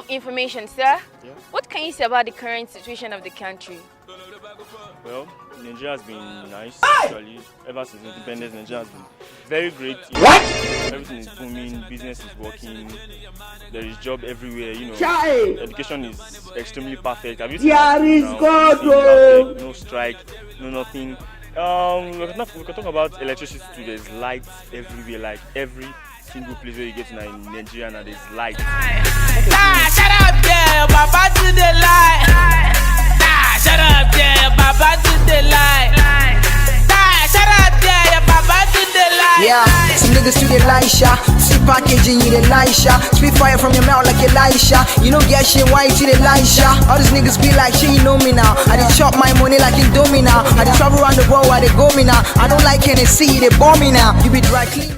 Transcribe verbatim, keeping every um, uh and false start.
Information, sir. Yeah. What can you say about the current situation of the country? Well, Nigeria has been nice, actually. Ever since independence, Nigeria has been very great. You know, What? Everything is booming, business is working, there is job everywhere, you know. Chai! Education is extremely perfect. Have you There is now? God, Everything is oh! perfect, no strike, no nothing. Um, we can, talk, we can talk about electricity too. There's lights everywhere, like every single place where you get to now in Nigeria now, there's light. Nah, shut up there, your papa to the lie. Nah, shut up there, your papa to the lie. Nah, shut up there, your papa to the lie. Yeah, some niggas to the Elisha. See packaging, you the Elisha. Spit fire from your mouth like Elisha. You know, get shit, why you to the Elisha? All these niggas be like, shit, you know me now. I just chop my money like Indomie now. I just travel around the world while they go me now. I don't like Hennessy, they bore me now. You be dry clean.